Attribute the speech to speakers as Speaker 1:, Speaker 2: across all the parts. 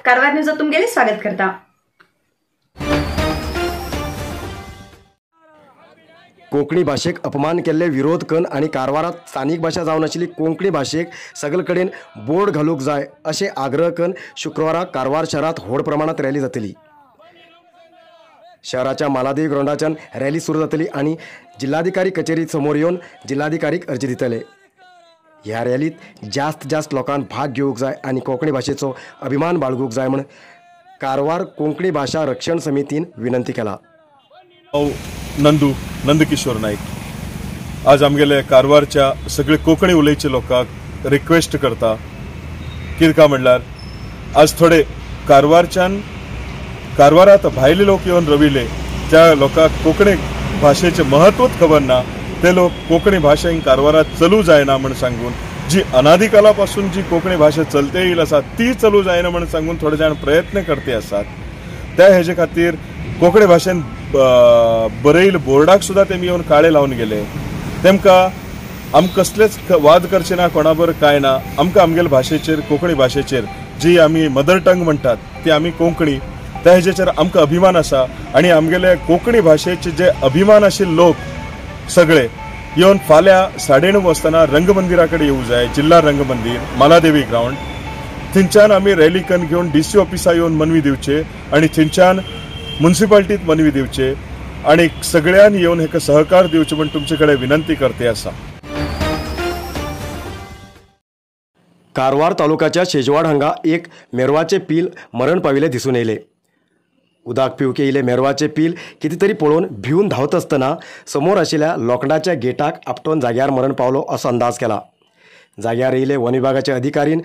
Speaker 1: कारवार न्यूजात तुमगेले स्वागत करता।
Speaker 2: कोंकणी भाशेक अपमान केल्ले विरोध करून आनी कारवारात स्थानिक भाशा जावन आशिल्ली कोंकणी भाशेक सगळे कडेन बोर्ड घालूंक जाय अशें आग्रह करून शुक्रवाराक कारवार शहरात व्हड प्रमाणात रॅली जातली। शहराच्या मालादेवी ग्रावंडाच्यान रॅली सुरू जातली आनी जिल्हाधिकारी कचेरी समोर येवन जिल्हाधिकारीक अर्जी दितले। ह्या रॅलीत जास्त जास्त लोकांक भाग घेवंक जाय आनी कोंकणी भाशेचो अभिमान बाळगूंक जाय म्हूण कारवार कोंकणी भाशा रक्षण समितीन विनंती केला।
Speaker 3: नंदू नंदकिशोर नाईक आज आमगेले कारवारच्या सगळे कोंकणी उलयचे लोकांक रिक्वेस्ट करता। कितें काय म्हणल्यार आज थोडे कारवारच्यान कारवारात भायले लोक येवन रविले, ज्या लोकांक कोंकणी भाशेचें महत्वच खबर ना ते लोक कोंकणी भाशा हिंग कारवारात चलू जायना म्हण सांगून जी अनादिकाला पासून जी कोंकणी भाशा चलते येईल आसा ती चलू जायना म्हण सांगून थोडे जाण प्रयत्न करते आसात। त्या हेजे खातीर कोंकणी भाशेन बरयल बोर्डाक सुद्दां तेमी येवन काळे लावन गेले। तेमकां आम कसलेच वाद करचे ना, कोणा बरोबर कांय ना। आमकां आमगेले भाशेचेर, कोंकणी भाशेचेर जी आमी मदर टंग म्हणटात ती आमी कोंकणी, त्या हेजेचेर आमकां अभिमान आसा। आनी आमगेले कोंकणी भाशेचे जे अभिमान आशिल्ले लोक सगळे येवन फाल्यां 9:30 वाजताना रंगमंदिरा कडेन येवं जाय, जिल्हा रंगमंदीर मालादेवी ग्रावंड, थंयच्यान आमी रॅली करून घेवन डी सी ऑफिसा येवन मनवी दिवचे आनी थंयच्यान म्युनिसिपालिटीत मनवी दिवचे आनी सगळ्यांनी येवन हेका सहकार दिवचे म्हण तुमचे कडेन विनंती करते आसा।
Speaker 2: कारवार तालुक्याच्या शेजवाड हांगा एक मेरवाचे पील मरण पाविल्ले दिसून येयले। उदक पिवके येयले मेरवाचे पील कितें तरी पळोवन भिवन धांवत आसतना समोर आशिल्ल्या लोखणाच्या गेटाक आपटोवन जाग्यार मरण पावलो असो अंदाज केला। जाग्यार येयले वन विभागाच्या अधिकारीन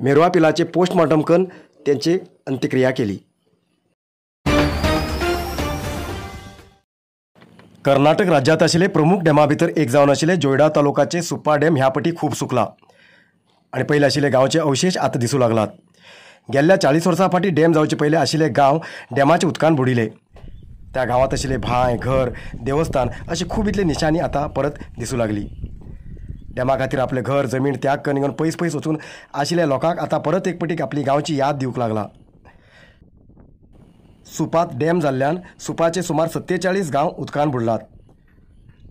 Speaker 2: मेरवा पिलाचे पोस्टमॉर्टम करून त्यांची अंत्यक्रिया केली। कर्नाटक राज्यात आशिल्ले प्रमुख डॅमा भितर एक जावन आशिल्ले जोयडा तालुकाचे सुप्पा डॅम ह्या पटी खूब सुकला आनी पयलीं आशिल्ले गांवचे अवशेष आतां दिसूं लागलात। गेल्ल्या 40 वर्सां फाटीं डॅम जावचे पयलीं आशिल्ले गांव डॅमाच्या उदकान बुडिल्ले। त्या गांवांत आशिल्ले भांय, घर, देवस्थान अशी खूब इतली निशाणी आतां परत दिसूं लागली। डॅमा खातीर आपलें घर जमीन त्याग करून घेवन पयस पयस वचून आशिल्ल्या लोकांक आतां परत एक पटीक आपली गांवची याद दिवंक लागला। सुपात डॅम जाल्ल्यान सुपाचे सुमार 47 गांव उदकान बुडलात।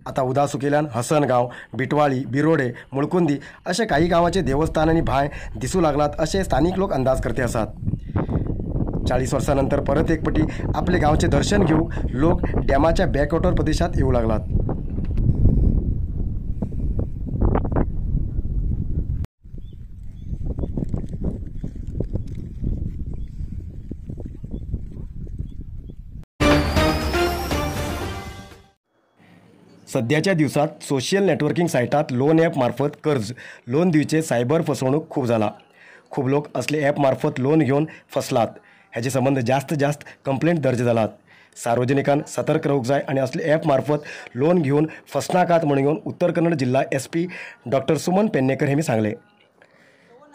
Speaker 2: आतां उदक सुकिल्ल्यान हसन गांव, बिटवाळी, बिरोडे, मुळकुंदी अशे काही गांवाचे देवस्थान आनी भांय दिसूं लागलात अशें स्थानीक लोक अंदाज करते आसात। 40 वर्सां नंतर परत एक पटी आपले गांवचें दर्शन घेवंक लोक डॅमाच्या बॅकवॉटर प्रदेशांत येवं लागलात। सध्याच्या दिवसात सोशल नेटवर्किंग सायटात लोन ॲप मार्फत कर्ज लोन दिवचे सायबर फसवणूक खूब जाला। खूब लोक असले ॲप मार्फत लोन घेवन फसलात। हेजे संबंद जास्त जास्त कंप्लेंट दर्ज जालात। सार्वजनिकान सतर्क रावूंक जाय आनी असले ॲप मार्फत लोन घेवन फसनाकात म्हण घेवन उत्तर कन्नड जिल्हा SP doctor Suman Pednekar हेमी सांगले।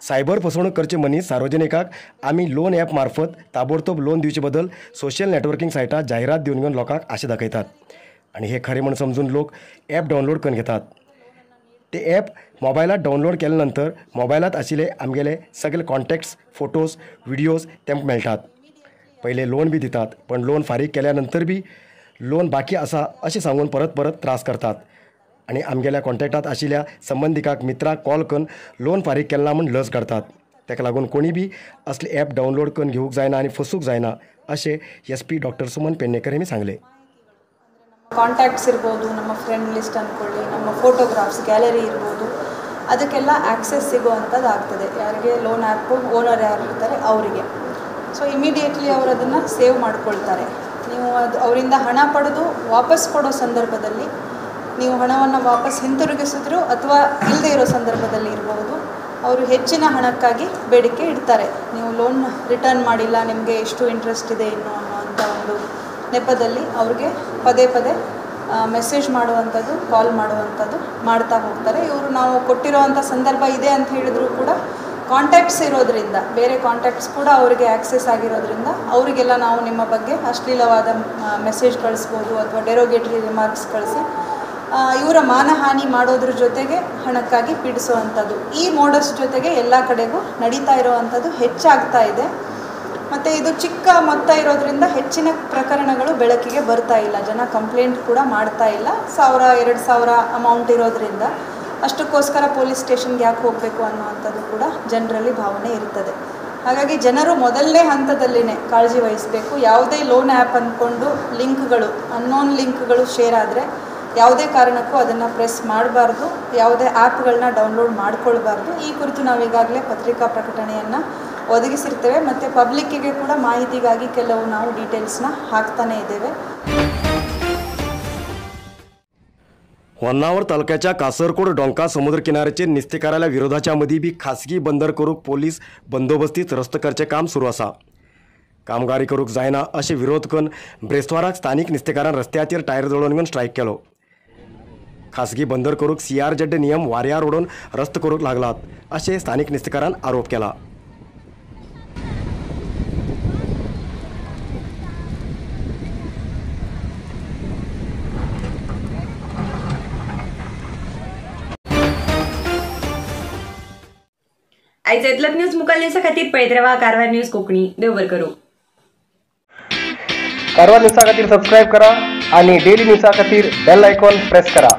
Speaker 2: सायबर फसवणूक करचे मनीस सार्वजनिकाक आमी लोन ॲप मार्फत ताबडतोब लोन दिवचे बदल सोशल नेटवर्किंग सायटात जाहिरात दिवन घेवन लोकांक आशा दाखयतात आनी हे खरें म्हण समजून लोक ॲप डावनलोड करून घेतात। ते ॲप मोबायलात डावनलोड केले नंतर मोबायलात आशिल्ले आमगेले सगळे कॉन्टॅक्ट्स, फोटोज, व्हिडियोज तेमकां मेळटात। पयले लोन बी दितात, पण लोन फारीक केल्या नंतर बी लोन बाकी आसा अशें सांगून परत परत त्रास करतात आनी आमगेल्या कॉन्टॅक्टात आशिल्ल्या संबंदिकाक, मित्राक कॉल करून लोन फारीक केला म्हूण लज काडतात। ताका लागून कोणी बी असले ॲप डावनलोड करून घेवंक जायना आनी फसूंक जायना अशें SP doctor Suman Pednekar हेमी सांगलें।
Speaker 4: ಕಾಂಟ್ಯಾಕ್ಟ್ಸ್ ಇರ್ಬೋದು, ನಮ್ಮ ಫ್ರೆಂಡ್ ಲಿಸ್ಟ್ ಅಂದ್ಕೊಳ್ಳಿ, ನಮ್ಮ ಫೋಟೋಗ್ರಾಫ್ಸ್ ಗ್ಯಾಲರಿ ಇರ್ಬೋದು, ಅದಕ್ಕೆಲ್ಲ ಆ್ಯಕ್ಸೆಸ್ ಸಿಗುವಂಥದ್ದು ಆಗ್ತದೆ ಯಾರಿಗೆ ಲೋನ್ ಆ್ಯಪು ಓನರ್ ಯಾರು ಇರ್ತಾರೆ ಅವರಿಗೆ. ಸೊ ಇಮಿಡಿಯೇಟ್ಲಿ ಅವರು ಅದನ್ನು ಸೇವ್ ಮಾಡ್ಕೊಳ್ತಾರೆ. ನೀವು ಅದು ಅವರಿಂದ ಹಣ ಪಡೆದು ವಾಪಸ್ ಕೊಡೋ ಸಂದರ್ಭದಲ್ಲಿ ನೀವು ಹಣವನ್ನು ವಾಪಸ್ ಹಿಂತಿರುಗಿಸಿದ್ರು ಅಥವಾ ಇಲ್ಲದೇ ಇರೋ ಸಂದರ್ಭದಲ್ಲಿ ಇರಬಹುದು, ಅವರು ಹೆಚ್ಚಿನ ಹಣಕ್ಕಾಗಿ ಬೇಡಿಕೆ ಇಡ್ತಾರೆ. ನೀವು ಲೋನ್ ರಿಟರ್ನ್ ಮಾಡಿಲ್ಲ, ನಿಮಗೆ ಎಷ್ಟು ಇಂಟ್ರೆಸ್ಟ್ ಇದೆ ಇನ್ನು ಅನ್ನುವಂಥ ಒಂದು ನೆಪದಲ್ಲಿ ಅವ್ರಿಗೆ ಪದೇ ಪದೇ ಮೆಸೇಜ್ ಮಾಡುವಂಥದ್ದು, ಕಾಲ್ ಮಾಡುವಂಥದ್ದು ಮಾಡ್ತಾ ಹೋಗ್ತಾರೆ. ಇವರು ನಾವು ಕೊಟ್ಟಿರೋವಂಥ ಸಂದರ್ಭ ಇದೆ ಅಂತ ಹೇಳಿದರೂ ಕೂಡ ಕಾಂಟ್ಯಾಕ್ಟ್ಸ್ ಇರೋದರಿಂದ, ಬೇರೆ ಕಾಂಟ್ಯಾಕ್ಟ್ಸ್ ಕೂಡ ಅವರಿಗೆ ಆ್ಯಕ್ಸೆಸ್ ಆಗಿರೋದ್ರಿಂದ ಅವರಿಗೆಲ್ಲ ನಾವು ನಿಮ್ಮ ಬಗ್ಗೆ ಅಶ್ಲೀಲವಾದ ಮೆಸೇಜ್ ಕಳಿಸ್ಬೋದು ಅಥವಾ ಡೆರೋಗೇಟರಿ ರಿಮಾರ್ಕ್ಸ್ ಕಳಿಸಿ ಇವರ ಮಾನಹಾನಿ ಮಾಡೋದ್ರ ಜೊತೆಗೆ ಹಣಕ್ಕಾಗಿ ಪೀಡಿಸುವಂಥದ್ದು ಈ ಮೋಡಸ್ ಜೊತೆಗೆ ಎಲ್ಲ ಕಡೆಗೂ ನಡೀತಾ ಇರೋವಂಥದ್ದು ಹೆಚ್ಚಾಗ್ತಾ ಇದೆ. ಮತ್ತು ಇದು ಚಿಕ್ಕ ಮೊತ್ತ ಇರೋದರಿಂದ ಹೆಚ್ಚಿನ ಪ್ರಕರಣಗಳು ಬೆಳಕಿಗೆ ಬರ್ತಾ ಇಲ್ಲ, ಜನ ಕಂಪ್ಲೇಂಟ್ ಕೂಡ ಮಾಡ್ತಾ ಇಲ್ಲ. 1000 2000 ಅಮೌಂಟ್ ಇರೋದರಿಂದ ಅಷ್ಟಕ್ಕೋಸ್ಕರ ಪೊಲೀಸ್ ಸ್ಟೇಷನ್ಗೆ ಯಾಕೆ ಹೋಗಬೇಕು ಅನ್ನುವಂಥದ್ದು ಕೂಡ ಜನರಲ್ಲಿ ಭಾವನೆ ಇರ್ತದೆ. ಹಾಗಾಗಿ ಜನರು ಮೊದಲನೇ ಹಂತದಲ್ಲಿನೇ ಕಾಳಜಿ ವಹಿಸಬೇಕು. ಯಾವುದೇ ಲೋನ್ ಆ್ಯಪ್ ಅಂದ್ಕೊಂಡು ಲಿಂಕ್ಗಳು, ಅನ್ನೋನ್ ಲಿಂಕ್ಗಳು ಶೇರ್ ಆದರೆ ಯಾವುದೇ ಕಾರಣಕ್ಕೂ ಅದನ್ನು ಪ್ರೆಸ್ ಮಾಡಬಾರ್ದು, ಯಾವುದೇ ಆ್ಯಪ್ಗಳನ್ನ ಡೌನ್ಲೋಡ್ ಮಾಡ್ಕೊಳ್ಬಾರ್ದು. ಈ ಕುರಿತು ನಾವೀಗಾಗಲೇ ಪತ್ರಿಕಾ ಪ್ರಕಟಣೆಯನ್ನು ಒದಗಿಸಿರ್ತೇವೆ ಮತ್ತು ಪಬ್ಲಿಕ್ಕಿಗೆ ಕೂಡ ಮಾಹಿತಿಗಾಗಿ ಕೆಲವು ನಾವು ಡೀಟೇಲ್ಸ್ನ ಹಾಕ್ತಾನೇ ಇದ್ದೇವೆ.
Speaker 2: होन्नावर तालुक्याच्या कासरकोड डोंका समुद्र किनाऱ्याचेर नुस्तेकाराल्या विरोधाच्या मदीं बी खासगी बंदर करूंक पोलीस बंदोबस्तीत रस्तो करचें काम सुरू आसा. कामगारी करूंक जायना अशें विरोध करून ब्रेस्तावाराक स्थानीक नुस्तेकारान रस्त्याचेर टायर जळोवन घेवन स्ट्रायक केलो. खासगी बंदर करूंक सीआरजेड नियम वाऱ्यार उडोवन रस्तो करूंक लागलात अशें स्थानीक नुस्तेकारान आरोप केला.
Speaker 1: आयज इतलोच न्यूज मुखार न्यूजा खातीर पळयत रावा कारवार न्यूज कोंकणी. देव बरें करूं.
Speaker 5: कारवार न्यूजा खातीर सबस्क्रायब करा आणि डेली न्यूजा खातीर बेल आयकॉन प्रेस करा.